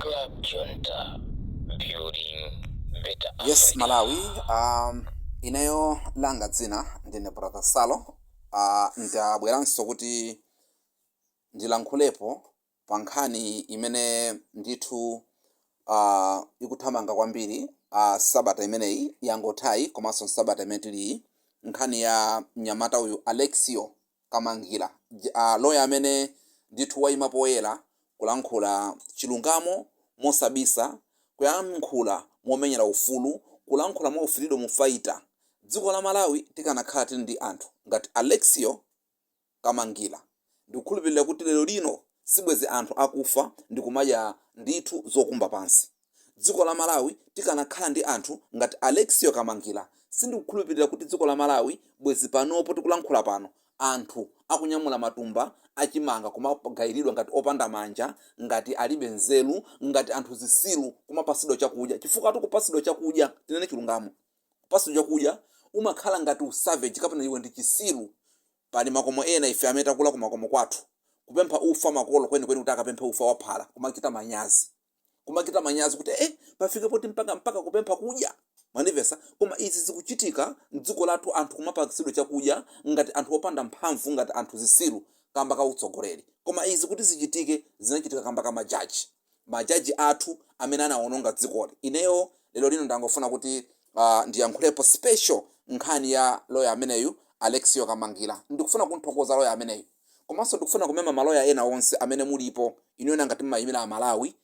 Club Junta, building better Yes, Africa. Malawi, ineyo langa dzina ndine Brother Salo. Ndabweranso kuti ndilankhulepo pa nkhani imene ndithu ikuthamanga kwambiri sabata imeneyi yangothayi, komanso sabata imene tiliyi, nkhani ya mnyamata uyu Alexio Kamangira, loya amene ndithu wayima poyera kulankhula chilungamo mosabisa, kuyankhula momenyera ufulu, kulankhula mwa freedom fighter. Dziko la Malawi tikanakhala tili ndi anthu ngati Alexio Kamangira, ndikukhulupirira kuti lero lino sibwezi anthu akufa ndi kumadya ndithu zokumba pansi. Dziko la Malawi tikanakhala ndi anthu ngati Alexio Kamangira, sindikukhulupirira kuti dziko la Malawi bwezi panopo tikulankhula pano anthu akunyamula matumba achimanga kumagayiridwa ngati opanda manja, ngati alibe nzeru, ngati anthu zisilu, kumapasidwa chakudya. Chifukwa tikupasidwa chakudya, tinene chilungamo, kupasidwa chakudya umakhala ngati usavage kapena iwe ndi chisilu. Pali makomo ena ife amene takula kumakomo kwathu, kupempha ufa makolo kwenikweni kuti akapemphe ufa waphala, kumachita manyazi, kumachita manyazi kuti pafike poti mpaka kupempha kudya, mwandimvesa? Koma izi zikuchitika mdziko lathu, anthu kumapasidwa chakudya ngati anthu opanda mphamvu, ngati anthu zisilu, kamba ka utsogoleri. Koma izi kuti zichitike, zinachitika kamba ka majaji, majaji athu amene anawononga dzikoli. Ineyo lero lino ndangofuna kuti ndiyankhulepo special nkhani ya loya ameneyu Alexio Kamangira. Ndikufuna kunthokoza loya ameneyu, komanso ndikufuna kumema maloya ena onse amene mulipo inuyo, ngati mmayimira Amalawi,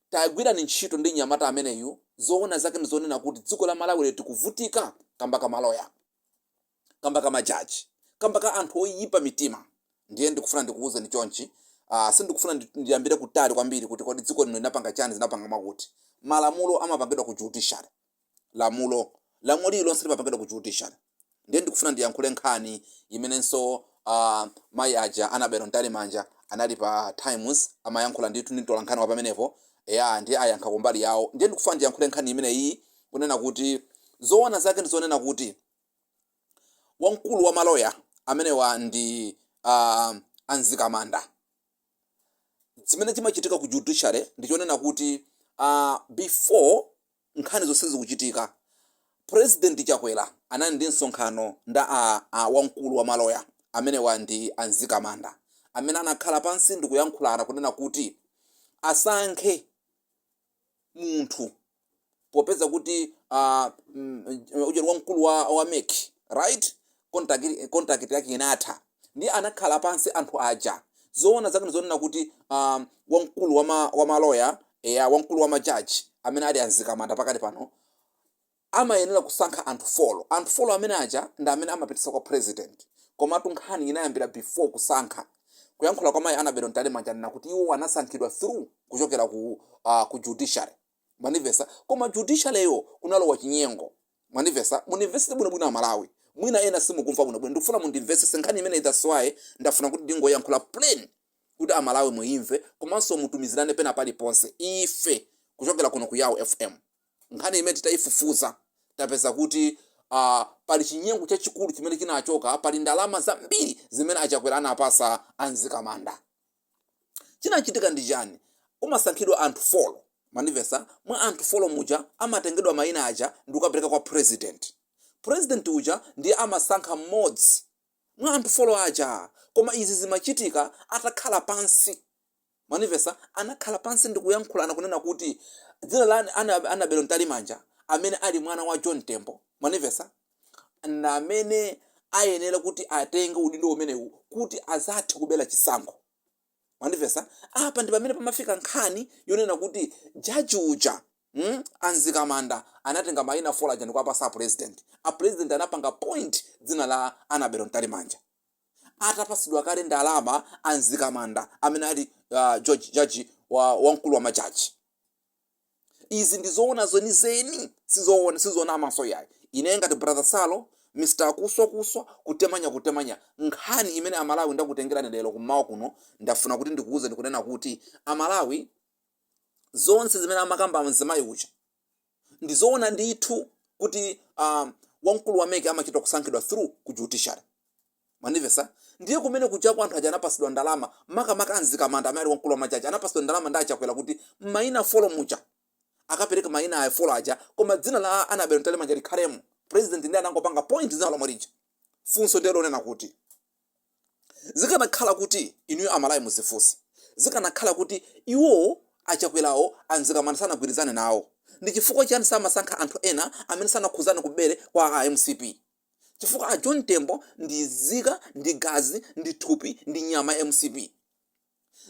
tagwirani ntchito ndi mnyamata ameneyu. Zoona zake ndizonena kuti dziko la Malawi lero tikuvutika kamba ka maloya, kamba ka majaji, kamba ka anthu oyipa mitima. Ndiye ndikufuna ndikuwuzeni chonchi, sindikufuna ndiyambire kutali kwambiri kuti kodi dziko lino linapanga chani, zinapanga mwakuti. Malamulo amapangidwa ku judiciary, lamulo lililonse limapangidwa ku judiciary. Ndiye ndikufuna ndiyankhule nkhani imenenso mayi aja Annabel Mtalimanja anali pa Times, amayankhula ndithu ndi mtolankhani wa pamenepo ya, ndiye ayankha kumbali yawo. Ndiye ndikufuna ndiyankhule nkhani imeneyi kunena kuti zoona zake ndizonena kuti wamkulu wa maloya amenewa ndi a Mzikamanda. Zimene chimachitika ku judiciary ndichonena kuti before nkhani zonse zikuchitika, President Chakwera anali ndi msonkhano nda wamkulu wa maloya amenewa ndi a Mzikamanda, amene anakhala pansi ndikuyankhulana kunena kuti asankhe munthu, popeza kuti ujeni wamkulu wa MEC, right, contract yake inatha. Ndiye anakhala pansi anthu aja. Zoona zake ndizonena kuti wamkulu wa maloya, eya, wamkulu wa majaji amene ali a Mzikamanda pakati pano amayenera kusankha anthu four. Anthu four amene aja ndi amene amapitisa kwa president. Komatu nkhani inayambira before kusankha. Kuyankhula kwa mayi Annabel Mtalimanja nena kuti iwo anasankhidwa through kuchokera ku judiciary, mwandimvesa? Koma judiciary yo kunalowa chinyengo, mwandimvesa? Mundimvesese bwinobwino Amalawi, mwina ena simukumva bwinobwino. Ndikufuna mundimvesese nkhani imene, that's why ndafuna kuti ndingoyankhula plain kuti Amalawi muimve, komanso mutumizirane pena paliponse. Ife kuchokera kuno ku Yao FM, nkhani imene titayifufuza tapeza kuti pali chinyengo chachikulu chimene chinachoka. Pali ndalama zambiri zimene aChakwera anapasa a Mzikamanda. Chinachitika ndi chani? Umasankhidwa anthu four, mwandimvesa? Mwa anthu four muja amatengedwa mayina aja ndi kukapereka kwa president. President uja ndiye amasankha mmodzi mwa anthu four aja. Koma izi zimachitika atakhala pansi, mwandimvesa? Anakhala pansi ndi kuyankhulana kunena kuti dzina la Annabel Mtalimanja, amene ali mwana wa John Tembo, mwandimvesa, na amene ayenera kuti atenge udindo umenewu kuti azathe kubera chisankho, mwandimvesa? Apa ndi pamene pamafika nkhani yonena kuti jaji uja, a Mzikamanda anatenga mayina four aja ndikuwapasa a president. A president anapanga point dzina la Annabel Mtalimanja atapasidwa kale ndalama a Mzikamanda amene ali jaji wamkulu wa majaji. Izi ndi zoona zenizeni, sizoona, sizoona amaso yayi. Ine ngati Brother Salo, Mr Kuswa kuswa, kutemanya kutemanya, nkhani imene Amalawi ndakutengerani lero kummawa kuno, ndafuna kuti ndikuuze ndikunena kuti Amalawi, zonse zimene amakamba mzimayi uja ndizoona ndithu, kuti wamkulu wa MEC amachita kusankhidwa through ku judiciary, mwandimvesa? Ndiye kumene kujako anthu aja anapasidwa ndalama, makamaka a Mzikamanda amene ali wamkulu wa majaji anapasidwa ndalama ndi aChakwera kuti mayina 4 muja akapereka mayina a 4 aja, koma dzina la Annabel Mtalimanja likhalemo. President ndiye anangopanga point dzina lomwe lija. Funso ndiye lonena kuti zikanakhala kuti inuyo Amalawi muzifunse, zikanakhala kuti iwowo aChakwerawo a Mzikamanda sanagwirizane nawo, ndi chifukwa chiyani samasankha anthu ena amene sanakhuzane kubere kwa a MCP? Chifukwa a John Tembo ndi nzika, ndi gazi, ndi thupi, ndi nyama ya MCP.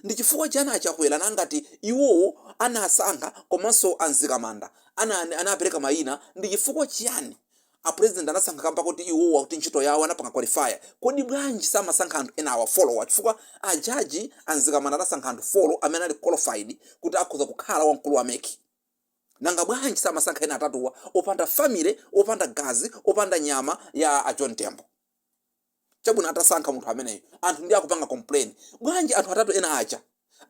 Ndi chifukwa chiyani aChakwera nangati iwowo anasankha komanso a Mzikamanda anapereka mayina, ndi chifukwa chiyani a president anasankha kamba kuti iwowo akuti ntchito yawo anapanga qualify, kodi bwanji samasankha anthu enawa 4 wa? Chifukwa a jaji a Mzikamanda anasankha anthu 4 amene ali qualified kuti akhoza kukhala wamkulu wa MEC. Nanga bwanji samasankha ena atatuwa opanda family, opanda gazi, opanda nyama ya a John Tembo? Chabwino, atasankha munthu ameneyo anthu ndiye akupanga complain. Bwanji anthu atatu ena aja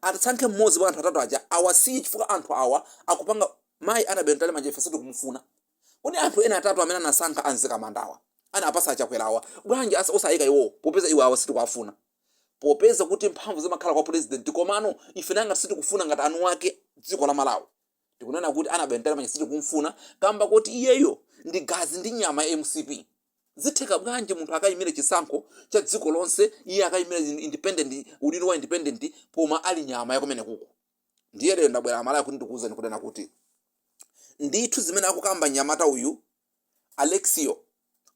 atasankhe mmodzi mwa anthu atatu aja, awasiye chifukwa anthu awa akupanga mayi Annabel Mtalimanja ife sitikumufuna. Kodi anthu ena atatu amene anasankha a Mzikamandawa, anapasa aChakwerawa, bwanji osayika iwowo popeza iwo awa sitikuwafuna? Popeza kuti mphamvu zimakhala kwa president, komano ife nanga sitikufuna ngati anu ake dziko la Malawi. Tikunena kuti Annabel Mtalimanja sitikumfuna kamba kuti iyeyo ndi gazi ndi nyama ya MCP. Zitheka bwanji munthu akayimire chisankho cha dziko lonse, iye akayimire independent, udindo wa independent, koma ali nyama yakumene kuku? Ndiye lero ndabwera Amalawi kuti ndikuwuzeni kunena kuti ndithu zimene akukamba mnyamata uyu Alexio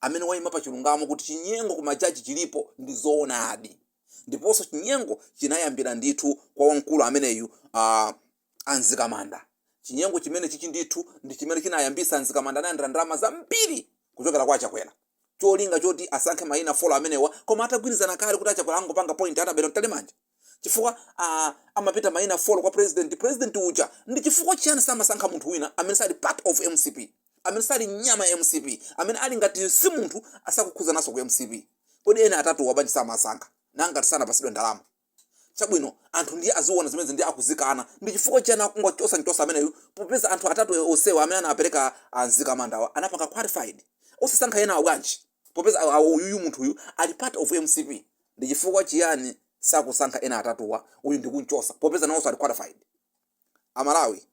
amene wayima pa chilungamo kuti chinyengo ku majaji chilipo ndi zoonadi, ndiponso chinyengo chinayambira ndithu kwa wamkulu ameneyu a Mzikamanda. Chinyengo chimene chichi ndithu ndi chimene chinayambisa a Mzikamanda analandira ndalama zambiri kuchokera kwa aChakwera, cholinga choti asankhe mayina 4 amenewa, koma atagwirizana kale kuti aChakwera angopanga point Annabel Mtalimanja, chifukwa amapita mayina 4 kwa president. President uja ndi chifukwa chiyani samasankha munthu wina amene sali part of MCP, amene sali nyama ya MCP, amene ali ngati si munthu asakukhuza naso ku MCP? Kodi ena atatu bwanji samasankha nangati sanapasidwe ndalama? Chabwino, anthu ndiye aziona zimenezi ndi akuzikana. Ndi chifukwa chiyani akungochosa nchosa ameneyu popeza anthu atatu onsewa amene anapereka a Mzikamandawa anapanga qualified? Osasankha enawo bwanji popeza uyuyu munthuyu ali part of MCP? Ndi chifukwa chiyani sakusankha ena atatuwa, uyu ndikunchosa popeza nawonso ali qualified? Amalawi,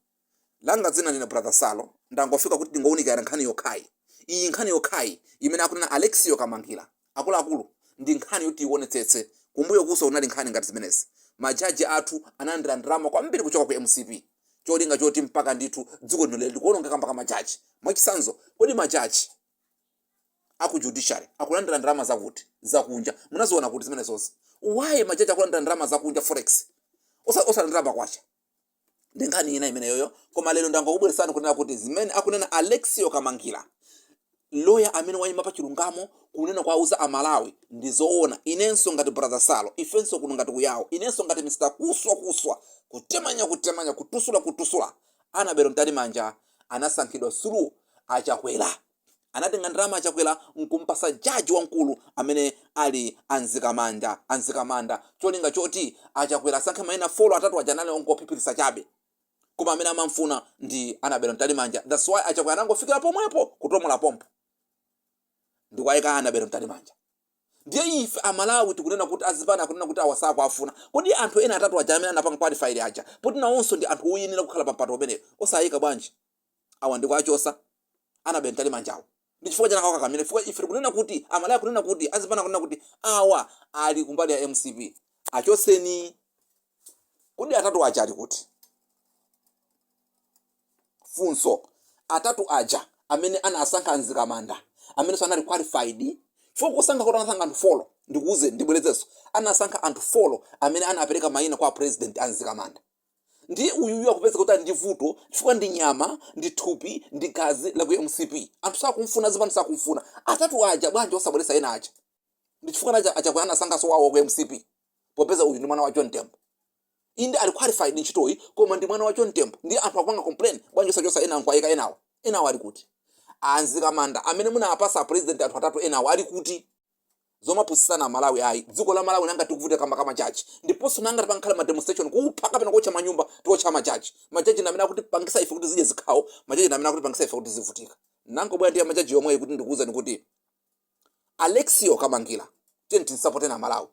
langa dzina ndine Brother Salo. Ndangofika kuti ndingowunikira nkhani yokhayi iyi, nkhani yokhayi imene akunena Alexio Kamangila. Akuluakulu, ndi nkhani yoti ionetsetse. Kumbuyo kuso kunali nkhani ngati zimenezi. Majaji athu analandira ndalama kwambiri kuchoka ku MCP, cholinga choti mpaka ndithu dziko lino lero likuonongeka mpaka majaji. Mwachitsanzo, kodi majaji aku judiciary akulandira ndalama zakuti zakunja munaziona kuti zimene zonse? Why majaji akulandira ndalama zakunja, forex, osalandira makwacha? Ndi nkhani ina imeneyoyo, koma lero ndangokubweresani kunena kuti zimene akunena Alexio Kamangila, loya amene wayima pa chilungamo kunena kwauza Amalawi, ndi zoona. Inenso ngati Brother Salo, ifenso kuno ngati kuyawo, inenso ngati Mr Kuswa kuswa, kutemanya kutemanya, kutusula kutusula, Annabel Mtalimanja anasankhidwa through aChakwera. Anatenga ndalama aChakwera nkumpasa jaji wamkulu amene ali a Mzikamanda, a Mzikamanda, cholinga choti aChakwera asankhe mayina 4. Atatu aja anali ongophiphirisa chabe, koma amene amamfuna ndi Annabel Mtalimanja. That's why aChakwera anangofikira pomwepo kutomola pompo ndikuwayika Annabel Mtalimanja. Ndiye ife Amalawi tikunena kuti azipana akunena kuti awa sakuafuna. Kodi anthu ena atatu aja amene anapanga qualified aja, poti nawonso ndi anthu oyenera kukhala pa mpando umeneyo, osayika bwanji awa ndikuachosa Annabel Mtalimanjawo? Ndi chifukwa chani akakakamira? Chifukwa ife tikunena kuti, Amalawi akunena kuti, azipana akunena kuti awa ali kumbali ya MCP, achoseni. Kodi atatu aja ali kuti? Funso, atatu aja amene anasankha Mzikamanda amenenso anali qualified, chifukwa kusankha kuti anasankha anthu 4. Ndikuuze, ndibwerezenso, anasankha anthu 4 amene anapereka mayina kwa president a Mzikamanda. Ndiye uyuyu akupeza kuti ali ndi vuto chifukwa ndi nyama, ndi thupi, ndi gazi la ku MCP. Anthu sakumfuna, azipani sakumfuna. Atatu aja bwanji osabweretsa ena aja? Ndi chifukwa aChakwera anasankhanso wawo ku MCP, popeza uyu ndi mwana wa John Tembo. Inde ali qualified ntchitoyi, koma ndi mwana wa John Tembo. Ndiye anthu akupanga complain, bwanji osachosa ena nkuwayika enawo? Enawo ali kuti? A Mzikamanda amene munapasa president anthu atatu enawo ali kuti? Zomapusisana Malawi ayi. Dziko la Malawi nanga tikuvutika kamba kamajaji, ndiponso nanga tipankhale ma demonstration kupha kapena kuotcha manyumba, tiotcha majaji. Majaji ndi amene akutipangisa ife kuti zidye zikhawo. Majaji ndi amene akutipangisa ife kuti zivutika. Nangobwera ndi majaji yomweyi kuti ndikuwuzani kuti Alexio Kamangila, tiye tinsapoteni Amalawi.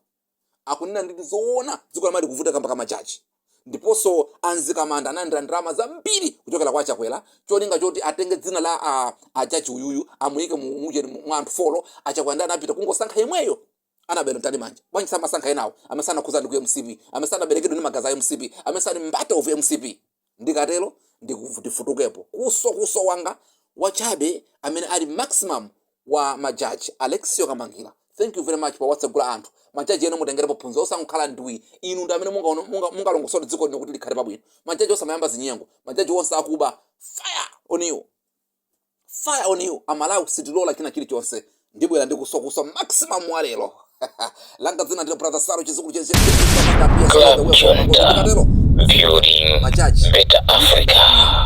Akunena nditi zoona, dziko lamali kuvuta kamba ka majaji. Ndiponso a Mzikamanda analandira ndalama zambiri kuchokera kwa Chakwera, cholinga choti atenge dzina la ajaji uyuyu amuyike mwa anthu four. Achakwera ndi anapita kungosankha yemweyo Annabel Mtalimanja. Bwanji samasankha enawo amene sanakhuzani ku MCP, amene sanaberekedwe ndi magazi a MCP, amene sali mbata of MCP? Ndikatero ndifutukepo kuso kuso wanga wachabe amene ali maximum wa majaji Alexio Kamangila. Thank you very much pawatsegula anthu. Majaji ena mutengerepo phunziro, osangokhala ndwi. Inu ndi amene mungalongosole dziko lino kuti likhale pabwino. Majaji osamayamba zinyengo, majaji onse akuba, fire on you, fire on you. Amalawi sitilola china chilichonse. Ndibwera ndikusokusa maximum wa lero. Langa dzina ndilo Brother Salo, chizukulu. Club Junta, Ndikatero building majaji better Africa.